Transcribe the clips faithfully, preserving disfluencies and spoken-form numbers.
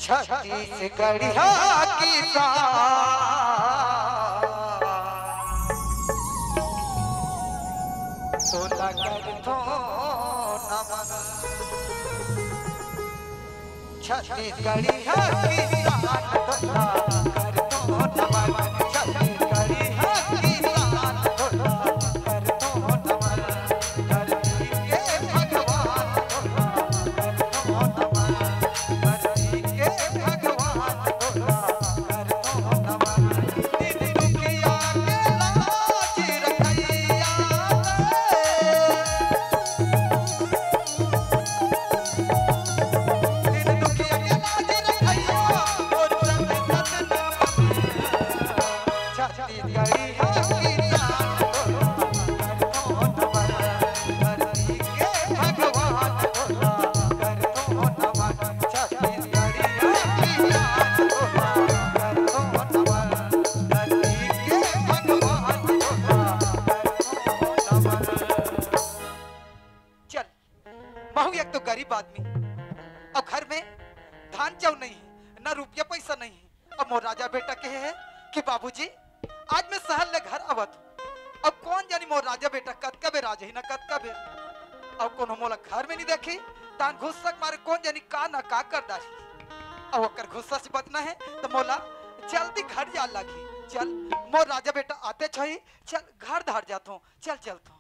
छत्तीसगढ़िया किसान तोला करथों नमन। छत्तीसगढ़िया किसान तोला करथों नमन। छत्तीसगढ़िया किसान तोला करथों नमन। धरती के भगवान तोला करथों नमन। चल, महू एक तो गरीब आदमी, अउ घर में धान चाउर नहीं है, ना रुपया पैसा नहीं है। अब मोर राजा बेटा कहे है कि बाबूजी, आज मैं सहर ले घर आवत हूँ। अब कोन जानी मोर राजा बेटा कतका बेर आ जाही ना कतका बेर। अब कोनो मोला घर में नहीं देखी, तान गुस्सा के मारे कोन जानी का ना का कर डारही। अब ओकर गुस्सा से बचना है तो मोला जल्दी घर जा लागी। चल, मोर राजा बेटा आते छही, चल घर धार जाथों, चल चलथों।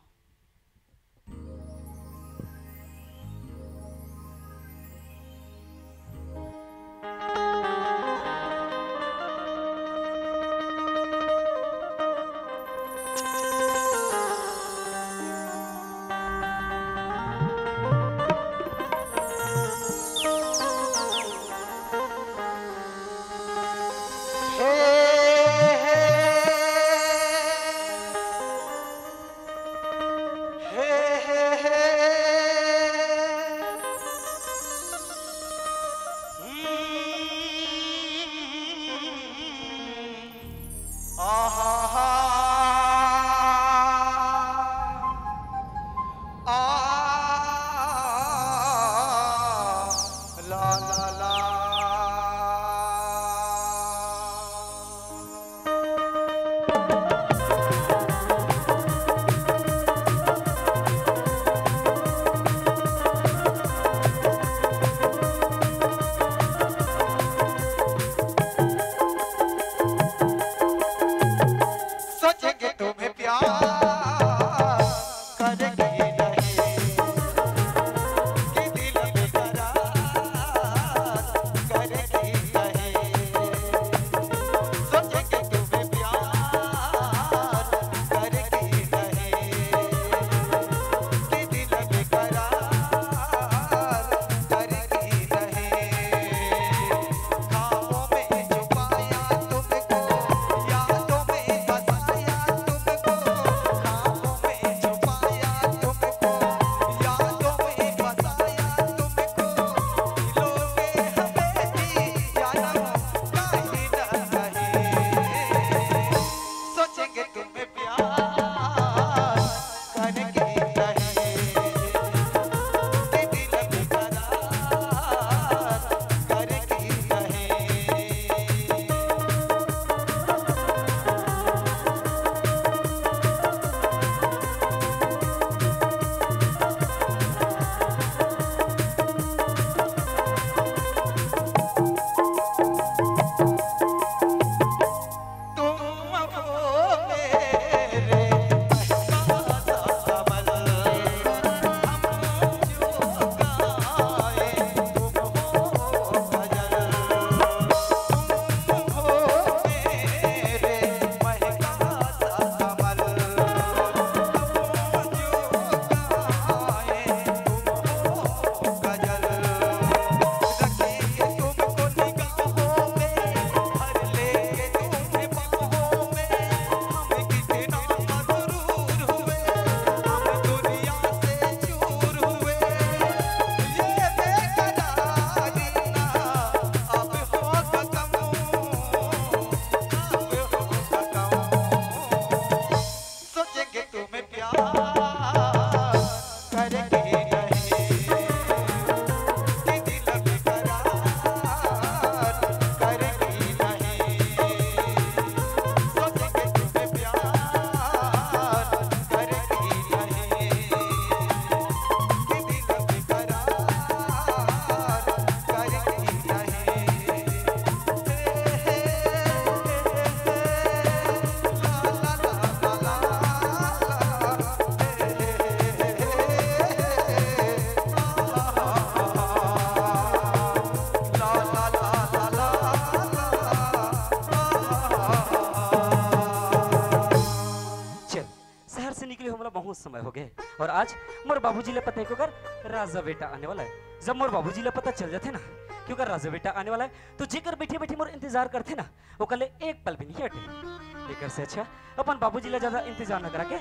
समय हो गए। और आज मोर बाबूजी ला पता है कि ओकर राजा बेटा आने वाला है। जब मोर बाबूजी ला पता चल जाथे ना कि ओकर राजा बेटा आने वाला है, तो जेकर बैठे बैठे मोर इंतजार करथे ना, ओकर ले एक पल भी नहीं हटे। एकर से अच्छा अपन बाबूजी ला ज्यादा इंतजार न करा के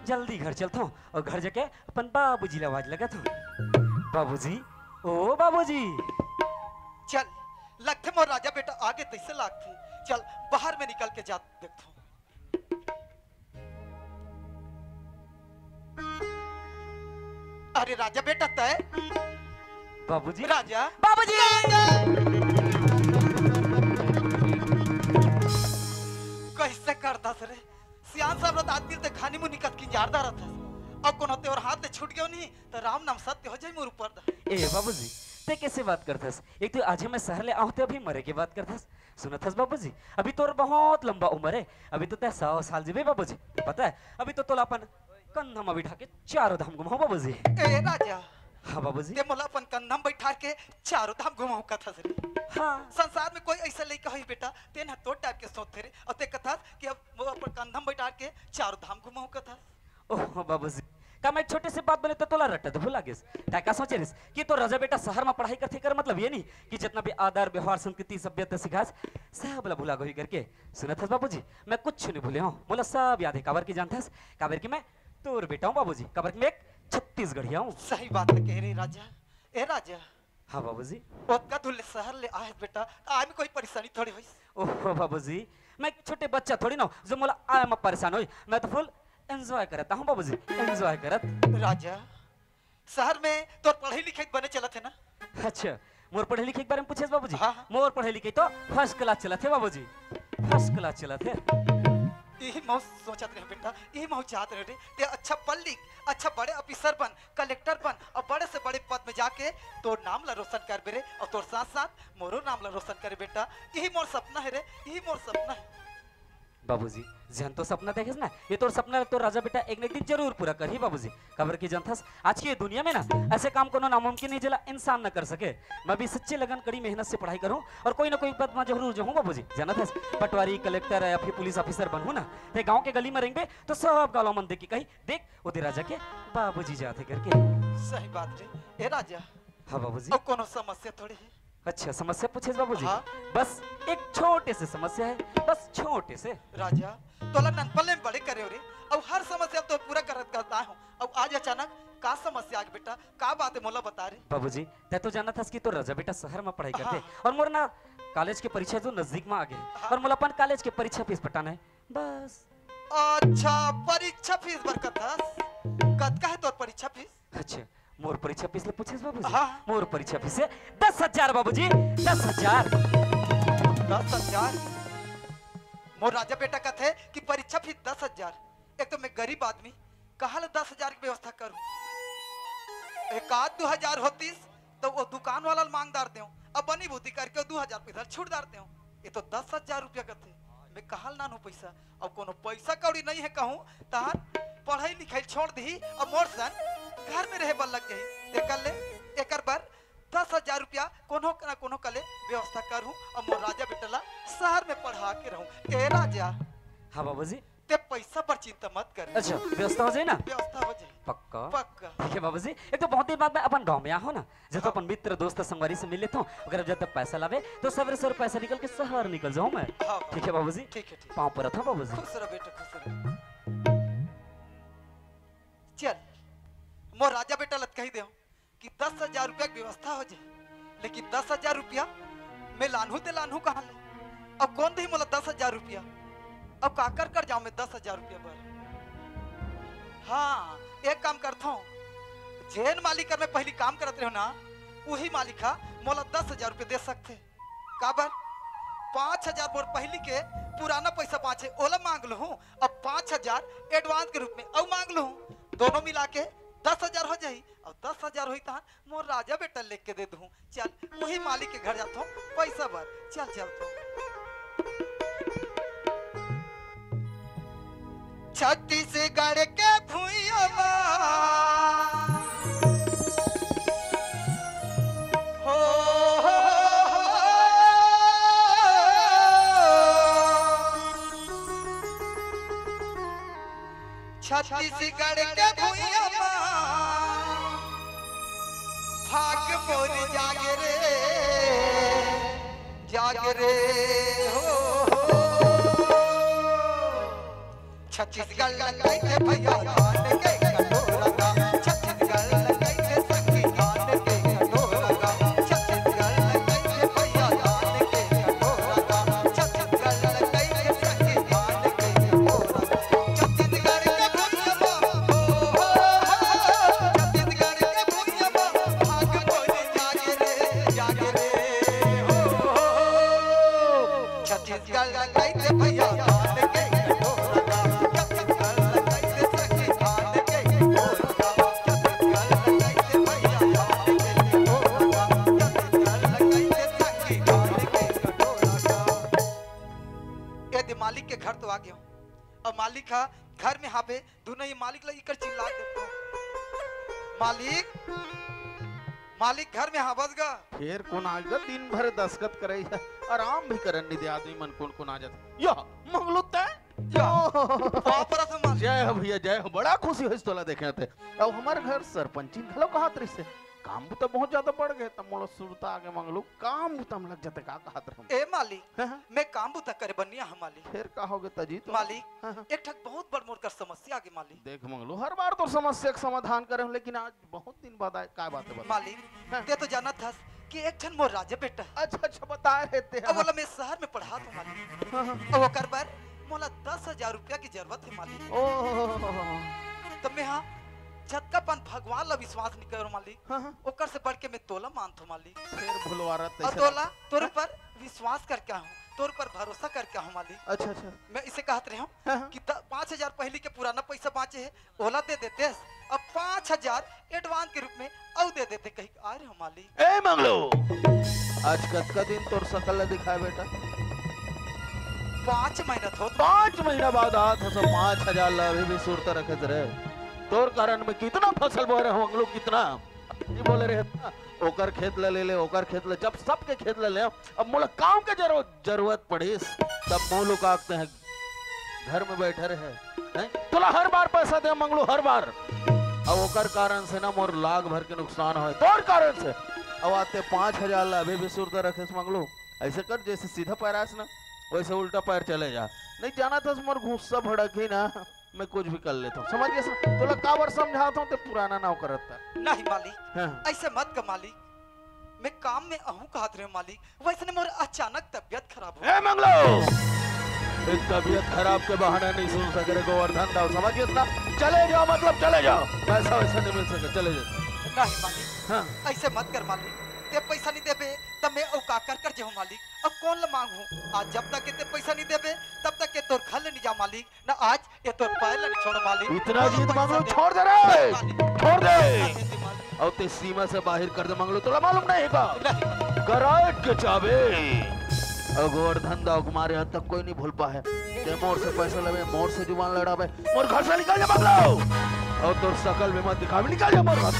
जल्दी घर चलथों और घर जाके अपन बाबूजी ला आवाज लगाथों, "बाबूजी, ओ बाबूजी।" चल, लगथे मोर राजा बेटा आगे तैसे लागथे। चल, बाहर में निकल के जा देखथों। अरे राजा बेटा तय। बाबूजी। राजा। बाबूजी। राजा। कैसे करथस रे? सियान सब रत आदमी ते खानी मुनी कस किंजार दा रहथस। अब कोनो ते और हाथ ले छूट गयो नहीं, तो राम नाम सत्य हो जाई मोर ऊपर दा। ए बाबूजी, ते कैसे बात करथस? एक तो आज मैं शहर ले आहूं, ते अभी मरे के बात करथस। सुनत हस बाबूजी, अभी तोर बहुत लंबा उम्र है, अभी तो तै सौ साल जीबे बाबूजी। पता है, अभी तो तोला अपन कंधा में बिठा के चारों धाम घुमाहूं बाबूजी। ए राजा। हाँ बाबूजी। ते मोला अपन कंधा में बैठा के चारों धाम घुमाहूं कथस रे। हाँ। संसार में कोई ऐसा लइका होही बेटा, तेन ह तोर टाइप के सोचथे रे, और ते कथस कि अब वो अपन कंधा में बैठा के चारों धाम घुमाहूं कथस। ओह बाबूजी, का मैं एक छोटे से बात बोले तो तोला रट्टा तो भुला गेस। तै का सोचे रिस कि तोर राजा बेटा शहर में पढ़ाई करथे, कर मतलब ये नहीं कि जितना भी आदर, व्यवहार, संस्कृति, सभ्यता सिखास, सब ला भुला गई करके। सुनत हस बाबूजी, मैं कुछ नहीं भूले हूँ, मोला सब याद है। काबर की जानथस? काबर कि मैं तोर बेटा हूँ बाबूजी, काबर कि मैं एक छत्तीसगढ़िया हूँ। सही बात है कह रहे राजा। ए राजा। हाँ बाबूजी। ओतका दूर ले शहर ले आए बेटा, आए में कोई परेशानी थोड़ी होइस? ओहो बाबूजी, मैं एक छोटे बच्चा थोड़ी ना हूँ जो मोला आए में परेशान होई। मैं तो full enjoy करत हूँ बाबूजी, enjoy करत। राजा, शहर में तोर पढ़ाई लिखाई बने चलत है ना? अच्छा, मोर पढ़ाई लिखाई के बारे में पूछेस बाबूजी? हाँ, हाँ। मोर पढ़ाई लिखाई तो first class चलत है बाबूजी, first class चलत है। यही मऊ सोचत रहे बेटा, यही मऊ चाहत रहे रे, ते अच्छा पढ़ लिख, अच्छा बड़े officer बन, कलेक्टर बन और बड़े से बड़े पद में जाके तोर नाम ला रोशन करबे रे, और तोर साथ साथ मोरो नाम ला रोशन करे बेटा। यही मोर सपना है रे, यही मोर सपना है। बाबूजी, जैन तो सपना देखेस ना, ये तोर सपना ला तोर राजा बेटा एक न एक दिन जरूर पूरा करही बाबूजी। काबर की जानथस, आज की ये दुनिया में ना ऐसे काम कोनो नामुमकिन नहीं जेला इंसान न कर सके। मैं भी सच्चे लगन, कड़ी मेहनत से पढ़ाई करूँ और कोई ना कोई पद में जरूर जाहूँ बाबूजी। जानथस, पटवारी, कलेक्टर या फिर पुलिस officer बनहूँ ना, ते गाँव के गली में रेंगबे तो सब गाँव मन देख के कही, "देख, ओदे राजा के बाबूजी जाथे" करके। सही बात रे। ए राजा। हाँ बाबूजी। अब कोनो समस्या थोड़ी है। अच्छा, समस्या पूछेस बाबूजी? हाँ। बस एक छोटे से समस्या है, बस छोटे से। राजा, तोला ननपन ले बड़े करे हो रे, अब हर समस्या तो पूरा करत करत आए हो, अब आज अचानक का समस्या आ गई बेटा, का बात है मोला बता रे। बाबूजी, तै तो जानथस कि तोर राजा बेटा शहर में पढ़ाई करथे, हाँ। और मोर ना कॉलेज के परीक्षा जो नजदीक में आ गए, हाँ। और मोला अपन कॉलेज के परीक्षा फीस पटाना है, बस। अच्छा, परीक्षा फीस बर कथस? कतका है तोर परीक्षा फीस? अच्छा, मोर परीक्षा फीस ले पूछेस बाबूजी? हाँ। मोर परीक्षा फीस है दस हजार बाबूजी, दस हजार। दस हजार? मोर राजा बेटा कथे कि परीक्षा फीस दस हजार। एक तो मैं गरीब आदमी, कहाँ ले दस हजार की व्यवस्था करूँ? एक आध दो हजार होतीस तो वो दुकान वाला ल मांग डारतेंव, अब बनी बुद्धि करके दो हजार पैसा छूट डारतेंव। ये तो दस हजार रुपया कथे, मैं कहाँ ले लानहूँ पैसा? अब कोनो पैसा कौड़ी नहीं है कहूँ, तहान पढ़ाई लिखाई छोड़ दिही, अब मोर सन घर में रहे बर लग गई। एकर ले, एकर बर दस हजार रुपया कोनो ना कोनो कले व्यवस्था करहूँ, अब मोर राजा बेटा ला शहर में पढ़ा के रहूँ। ए राजा। हाँ बाबूजी। ते पैसा पर चिंता मत कर। अच्छा, व्यवस्था हो जाए ना? व्यवस्था हो जाए। पक्का? पक्का। ठीक है बाबूजी, एक तो बहुत दिन बाद मैं अपन गांव में आया हूँ ना, जब तो हाँ। अपन मित्र दोस्त संगवारी से मिल लेता हूँ, अगर जब तक पैसा लावे तो सवेरे सवेरे पैसा निकल के शहर निकल जाऊँ मैं। हाँ, हाँ। ठीक है बाबूजी? ठीक है, ठीक। पाँव परत हूँ बाबूजी। खुश रह बेटा, खुश रह। चल, मोर राजा बेटा लत कही दे कि दस हजार रुपया के व्यवस्था हो जाए, लेकिन दस हजार रुपया मैं लानहूँ ते लानहूँ कहाँ ले? अब कौन दही मोला दस हजार रुपया? अब काकर कर जाऊँ मैं दस हजार रुपया बर? हाँ, एक काम करथों, जेन मालिक कर मैं पहली काम करत रहे ना, वही मालिक हा मोला दस हजार रुपया दे सकथे। काबर? पाँच हजार मोर पहली के पुराना पैसा बाँचे, ओला मांग लूँ, अब पाँच हजार advance के रूप में अउ मांग लूँ। दोनों मिला के दस हजार हो जाही, अउ दस हजार होही तहान मोर राजा बेटा लेके दे दूँ। चल, वही मालिक के घर जाथों पैसा बर। चल, चल तो। छत्तीसगढ़ के भुइयां मा हो, हो, हो, हो। छत्तीसगढ़ के भुइयां मा भाग मोर जागे रे, जागे रे हो, हो। छत्तीसगढ़ ल कहिथे भैया धान के कटोरा गा, छत्तीसगढ़ ल कहिथे सखी धान के कटोरा गा, छत्तीसगढ़ ल कहिथे भैया धान के कटोरा गा, छत्तीसगढ़ ल कहिथे सखी धान के कटोरा गा। छत्तीसगढ़ के भुइयां मा, ओ हो हो, छत्तीसगढ़ के भुइयां मा भाग मोर जागे रे, जागे रे हो, हो, हो। छत्तीसगढ़ ल कहिथे भैया धान के कटोरा गा, छत्तीसगढ़ ल कहिथे सखी धान के कटोरा गा, छत्तीसगढ़ ल कहिथे भैया धान के कटोरा गा, छत्तीसगढ़ ल कहिथे सखी धान के कटोरा गा। ए दे मालिक के घर तो आ गेंव। अब मालिक हा घर में हाबे, दुनो ये मालिक ला इकर चिल्ला देथंव। मालिक, मालिक घर में हावस गा? फेर कोन आगे गा? दिन भर दस्खत करई हे, आराम भी करन नइ दे आदमी मन, कोन कोन आ जाथे। या, मंगलू तैं? या, वापरस मालिक। जय हो भैया, जय हो। बड़ा खुशी होइस तोला देखे ते। अउ हमर घर सरपंचिन घलो कहत रहिसे, काम बुता बहुत ज्यादा बढ़ गे, त मोला सुरता आगे मंगलू, काम बुता म लग जाते, का कहत रहूं? ए मालिक, हाँ, हाँ। मैं काम बुता करे बर नइ आहंव मालिक। फेर का होगे तजी तो? मालिक, हाँ, हाँ। एक ठक बहुत बड़ मोर कर समस्या आगे मालिक। देख मंगलू, हर बार तोर समस्या के समाधान करे हंव, लेकिन आज बहुत दिन बाद आए, का बात हे बता? मालिक, हाँ। तैं तो जानत हस कि एक झन मोर राजा बेटा हे। अच्छा, अच्छा, बताए रहे ते, अब हाँ। ओला मैं शहर में पढ़ात हंव मालिक। हाँ, हाँ। अब ओकर बर मोला दस हजार रुपया के जरूरत हे मालिक। ओह। त मैं हा जतका पन भगवान ला विश्वास नइ करों मालिक, हाँ, हाँ। ओकर से बढ़ के मैं तोला मानथों मालिक। फेर भुलवारत अउ तइसे तोला, तोर हाँ? ऊपर विश्वास करके आहूं, तोर ऊपर भरोसा करके आहूं मालिक। अच्छा, अच्छा। मैं इसे कहत रहेंव हाँ, हाँ। कि द-, पाँच हजार पहिली के पुराना पइसा बांचे हे, ओला दे देतेस, अब पाँच हजार advance के रूप में अउ दे देते कहिके आए रहेंव मालिक। ए मंगलू, आज कतका दिन तोर सकल ला दिखाए बेटा? पाँच महीना तो। पाँच महीना बाद आत हस, पाँच हजार ला अभी भी सुरता रखे हस रे। तोर कारण मैं कितना फसल बोए रहेंव मंगलू, कितना। ये बोले रहे ना, ओकर खेत ला ले ले, ओकर खेत ला, जब सबके खेत ला ले, अब मोला काम के जरूरत, जरूरत पड़िस, तब मोलू का आखते हैं, घर में बैठे रहे, हैं? तोला हर बार पैसा दे मंगलू, हर बार। अब ओकर कारण से ना मोर लाख भर के नुकसान होय, तोर कारण से। अब आते पाँच हजार ला अभी भी सुरता रखेस मंगलू। ऐसे कर, जैसे सीधा पैर आस ना, वैसे उल्टा पैर चले जा। नहीं जानत हस मोर गुस्सा भड़कही ना, मैं कुछ भी कर लेथंव, समझ गेस ना? तोला काबर समझात हंव, तैं पुराना नाव करत हस। नहीं मालिक, हाँ। ऐसे मत कर मालिक, मैं काम में आहूं कहत रहेंव मालिक, वैसने मोर अचानक तबियत खराब हो। ए मंगलू, ए तबियत खराब के बहाना नइ सुन सके रे गोवर्धन दाऊ, समझ गेस ना? चले जाव, मतलब चले जाव, पैसा वैसा नइ मिल सके, चले जाव। नहीं मालिक, हाँ। ऐसे मत कर मालिक, तैं पैसा नइ देबे त मैं अउ का कर कर जेहूं मालिक, अब कोन ला मांगहूं? आज जब तक के तैं पैसा नइ देबे तब तक के तोर घर ले नइ जांव मालिक, ना आज ए तोर पैर ला नइ छोड़ंव मालिक। इतना जिद मंगलू, छोड़ दे रे, मालिक। छोड़ दे। अउ तैं सीमा से बाहिर कर दे मंगलू, तोला मालूम नहीं का? नहीं। गराज के चाबी। अउ गोवर्धन दाऊ के मारे आज तक कोई नइ भूल पाए। तैं मोर से पैसा लेबे, मोर से जुबान लड़ाबे, मोर घर से निकल जा मंगलू। अउ तोर सकल भी मत दिखाबे, निकल जा मोर घर।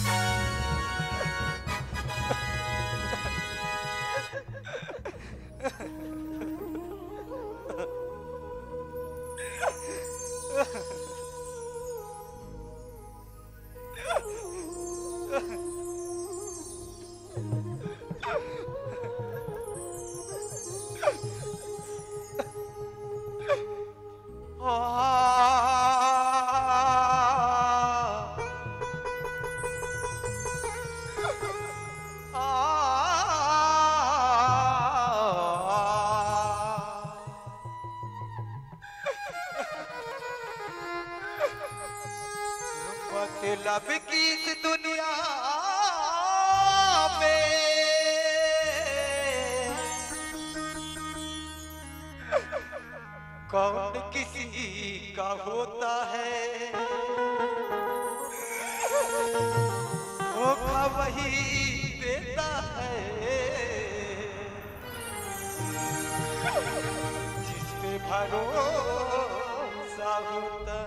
मतलब कि इस दुनिया में कौन किसी का होता है, धोखा वही देता है। जिस पे भरोसा होता है।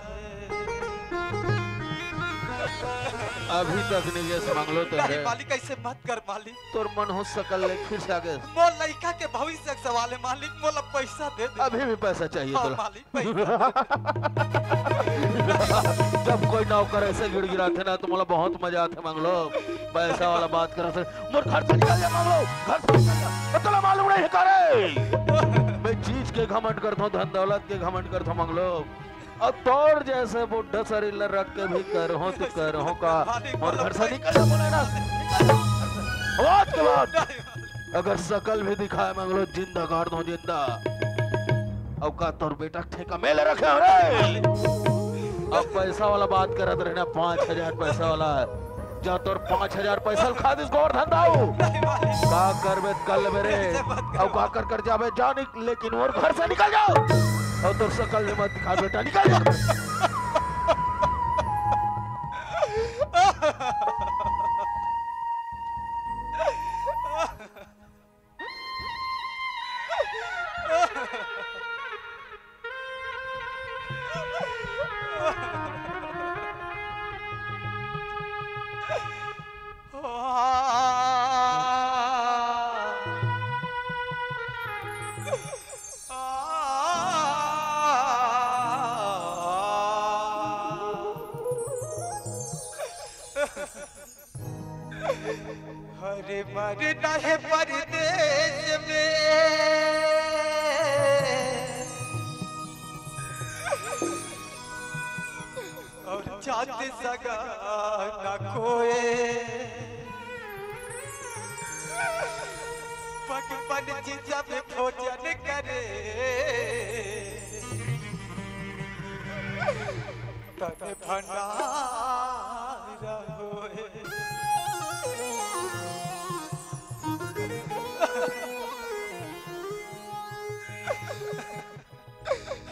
अभी तक नइ गेस मंगलू तो नहीं है। मालिक, ऐसे मत कर मालिक। तोर मन हो सकल ले फिर से आगे। मोर लइका के भविष्य के सवाल है मालिक, मोला पैसा दे दे। अभी भी पैसा चाहिए हाँ, तोला? मालिक, पैसा। जब कोई नौकर ऐसे गिड़गिड़ाथे ना, तो मोला बहुत मजा आथे। मंगलो, पैसा वाला बात करत हे, मोर घर से निकल जा मंगलो, घर से निकल जा। तोला मालूम नहीं हे का रे? मैं चीज के घमंड करथों, धन दौलत के घमंड करथों मंगलो। अउ तोर जैसे बुढ़ा शरीर ला रख के भी करहूं तो करहूं का? मोर घर से निकल जा, बोले ना, निकल जा। आज के बाद अगर शकल भी दिखाए मंगलो, जिंदा गाड़ दूं, जिंदा। अउ का तोर बेटा ठेका में ले रखे हो रे? अब पैसा वाला बात करत रहे ना, पाँच हजार पैसा वाला। जा तोर पाँच हजार पैसा ल खा दिस गोवर्धन दाऊ। का करबे कल मेरे? अउ का कर कर जाबे जानी, लेकिन मोर घर से निकल जाओ। अउ तोर शकल भी मत दिखा बेटा, निकल जा। अरे मरना हे परदेस में, अउ जात सगा ना कोय। पग पन जी जब भोजन करे, तन भंडार होए।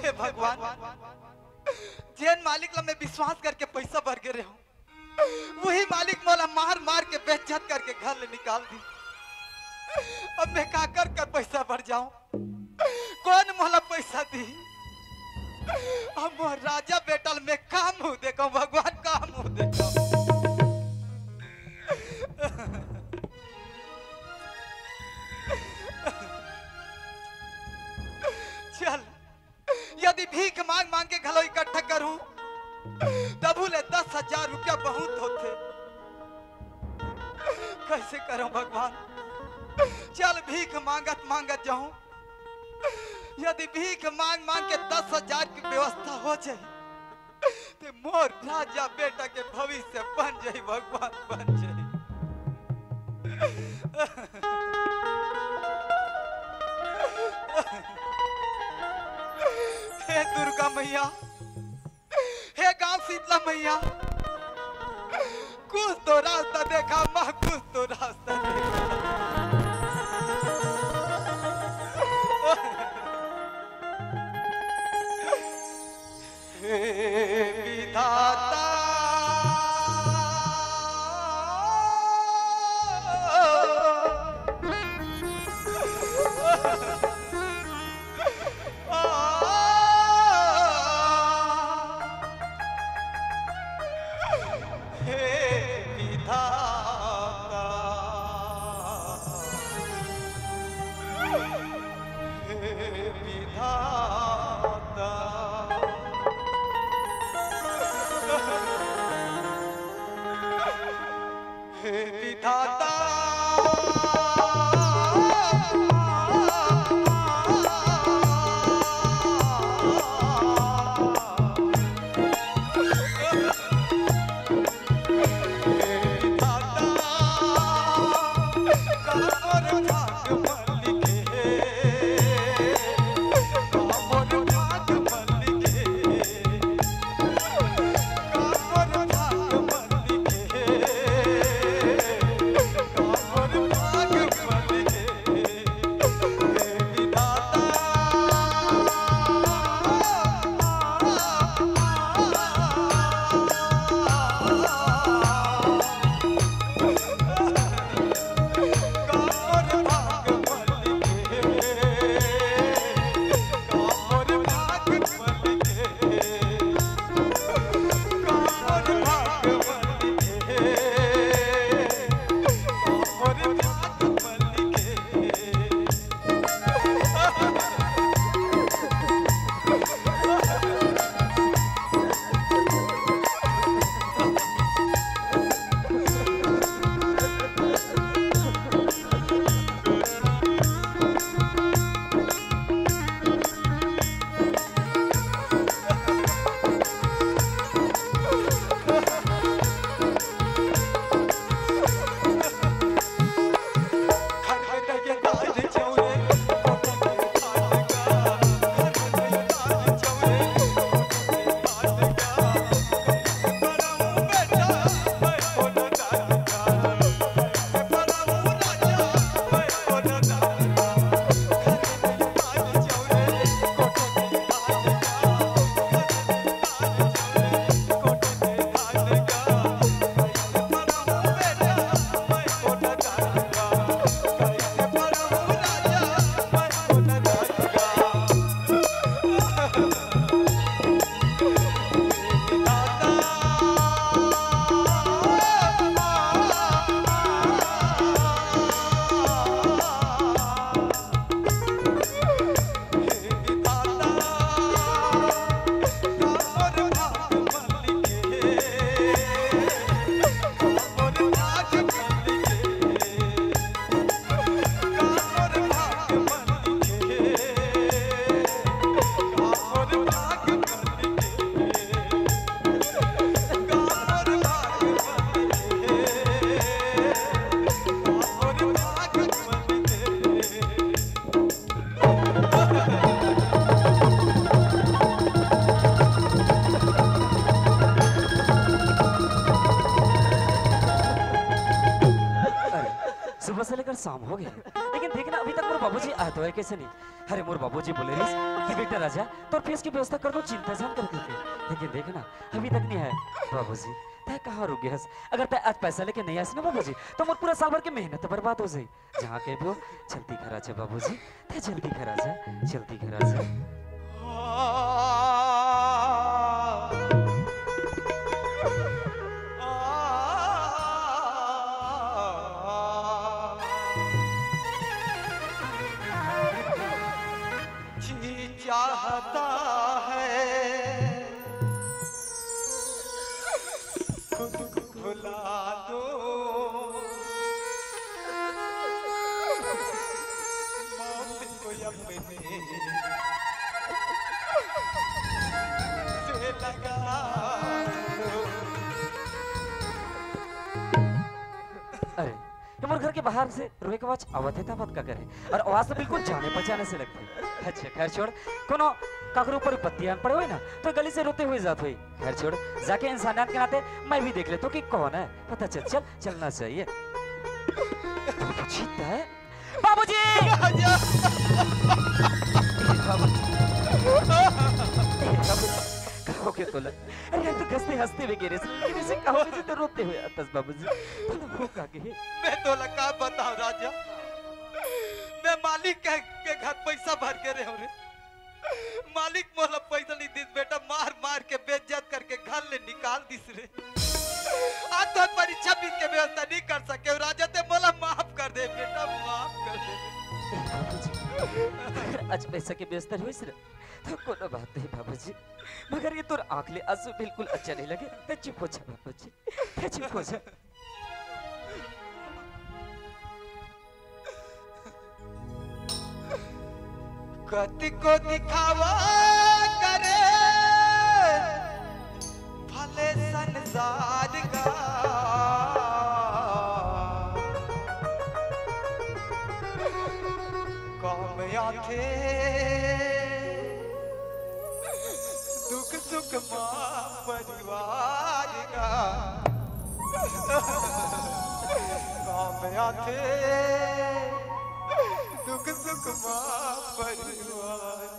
हे भगवान, जेन मालिक ला मैं विश्वास करके पैसा बर गे रहे हूँ, वही मालिक मोला मार मार के बेइज्जत करके घर ले निकाल दी। अब मैं काकर कर पैसा बर जाऊं? कौन मोला पैसा दी? अब मोर राजा बेटा ल मैं का मुंह देखो भगवान, का मुंह देखो? चल, यदि भीख मांग मांग के घलो इकट्ठा करूं, तभू ले दस हजार रुपया बहुत होथे। कैसे करूं भगवान? चल भीख मांगत मांगत जाऊं। यदि भीख मांग मांग के दस हजार की व्यवस्था हो जाए, ते मोर राजा बेटा के भविष्य बन जाई भगवान, बन जाई। हे दुर्गा मैया, हे गांव शीतला मैया, कुछ तो रास्ता देखा माँ, कुछ तो रास्ता देखा। हे विधाता। हे विधाता, हे विधाता, हे विधाता। लेकिन देख ना, अभी तक मोर बाबूजी आए तो है कइसे नहीं? अरे, मोर बाबूजी बोले रहिस कि बेटा राजा, तोर फीस के व्यवस्था कर दो, चिंता झन कर करके। लेकिन देख ना, अभी तक नहीं आए। बाबूजी, तैं कहाँ रुक गे हस? अगर तैं आज पैसा लेके नहीं आस ना बाबूजी, तो मोर पूरा साल भर के मेहनत बर्बाद हो जाई। जहाँ कहे वो, जल्दी घर आ जा बाबूजी, तैं जल्दी घर आ जा, जल्दी घर आ जा। जी चाहता है खुद को भुला दो, मौत को अपने से लगा दो। अरे, ये मोर घर के बाहर से रोए के आवाज आवत हे, तब का करे? और आवाज तो बिल्कुल जाने पहचाने से लगथे। अच्छा, खैर छोड़, कोनो काकरो ऊपर विपत्ति आन पड़े होई ना, तो गली से रोते हुए जात होई। खैर छोड़, जाके इंसानियत के नाते मैं भी देख लेता हूँ कि कौन है। पता चल, चल, चलना चाहिए। बाबूजी, तैं? बाबूजी! बाबूजी! बाबूजी, का हो गया तोला? अरे यार, तू हंसते हंसते भी गिरे से, गिरे से का हो गया, तो रोते हुए आत हस बाबूजी? तोला हो का गया? मैं तोला का बताऊं राजा, मैं मालिक के, के घर पैसा भर के रहे हूँ रे। मालिक मोला पैसा नहीं दिस बेटा, मार मार के बेइज्जत करके घर ले निकाल दिस रे। आज तो परीक्षा फीस के व्यवस्था नहीं कर सके हूँ राजा, तैं मोला माफ कर दे बेटा, माफ कर दे। ए बाबूजी, अगर आज पैसा के व्यवस्था होइस रे, तो कोनो बात नहीं बाबूजी, मगर ये तोर आँख ले आंसू बिल्कुल अच्छा नहीं लगे। तैं चुप हो जा बाबूजी, तैं चुप हो जा। कतिको दिखावा करे भले संसार का, काम आथे दुख सुख मा परिवार का, काम आथे दुख सुख मा परिवार।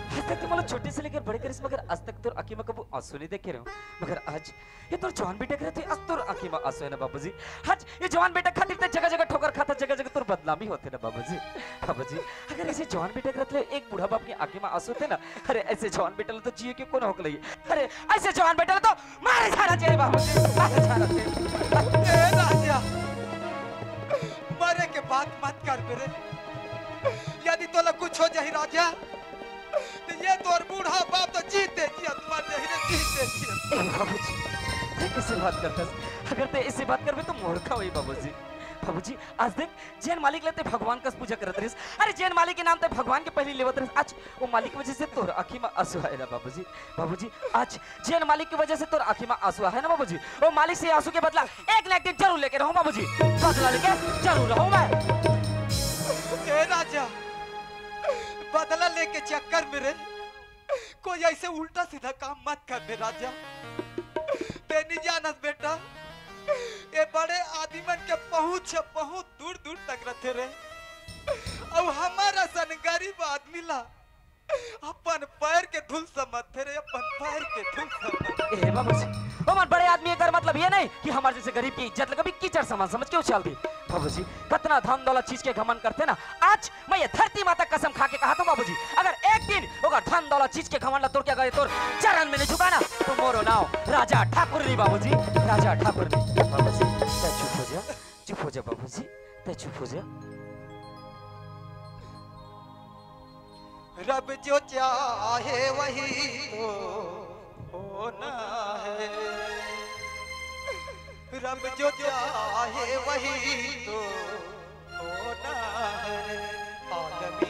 आज तक तो मतलब छोटे से लेकर बड़े करिस, मगर आज तक तोर आँखी में कबू आंसू नहीं देखे रहे हूँ। मगर आज ये तोर जवान बेटा के रहते, आज तोर आँखी में आंसू है ना बाबूजी। आज ये जवान बेटा खातिर तैं जगह जगह ठोकर खाता, जगह जगह तोर बदनामी होथे ना बाबूजी। बाबूजी, अगर ऐसे जवान बेटा के रहते एक बूढ़ा बाप के आँखी में आंसू होथे ना, अरे ऐसे जवान बेटा ला तो जिए के कोनो हक नहीं। अरे ऐसे जवान बेटा ला तो मारे जाना चाहिए बाबूजी, मारे जाना चाहिए। ए राजा, मरे के बात मत कर मेरे। यदि तोला कुछ हो जाही राजा, तो ये तोर बूढ़ा बाप तो जीते जियत मर जाही रे, जीते जियत। ए बाबूजी, तैं कैसे बात करथस? अगर तैं ऐसे बात करबे तो मोर का होही बाबूजी। बाबूजी, आज देख, जेन मालिक ला तैं भगवान कस पूजा करत रहिस, अरे जेन मालिक के नाम तैं भगवान के पहली लेवत रहिस, आज वो मालिक के वजह से तोर आँखी में आंसू आए ना बाबूजी। बाबूजी, आज जेन मालिक के वजह से तोर आँखी में आंसू आए ना बाबूजी, वो मालिक से आंसू के बदला एक ना एक दिन जरूर लेके रहूं बाबूजी, बदला लेके जरूर रहूं मैं। ए राजा, बदला लेके चक्कर में रे कोई ऐसे उल्टा सीधा काम मत कर बे राजा। तैं नहीं जानस बेटा, ये बड़े आदमी मन के पहुंच बहुत दूर दूर तक रहते रे। अउ हमर असन गरीब आदमी ला अपन पैर के धूल समझथे रे, अपन पैर के धूल समझ। ए बाबूजी, ओमन बड़े आदमी, एकर मतलब ये नहीं कि हमर जैसे गरीब के इज्जत ला कभी कीचड़ समान समझ के उछाल दी। बाबूजी, कतना धन दौलत चीज के घमंड करथे ना, आज मैं ये धरती माता कसम खा के कहत हूँ बाबूजी, अगर एक दिन ओकर धन दौलत चीज के घमंड ला तोड़ के अगर ये तोर चरण में नहीं झुका ना, तो मोरो नाव राजा ठाकुर नहीं बाबूजी, राजा ठाकुर नहीं। बाबूजी, तैं चुप हो जा, चुप हो जा बाबूजी, तैं चुप हो जा। रब जो चाहे वही तो होना है, रब जो चाहे वही तो होना है। आदमी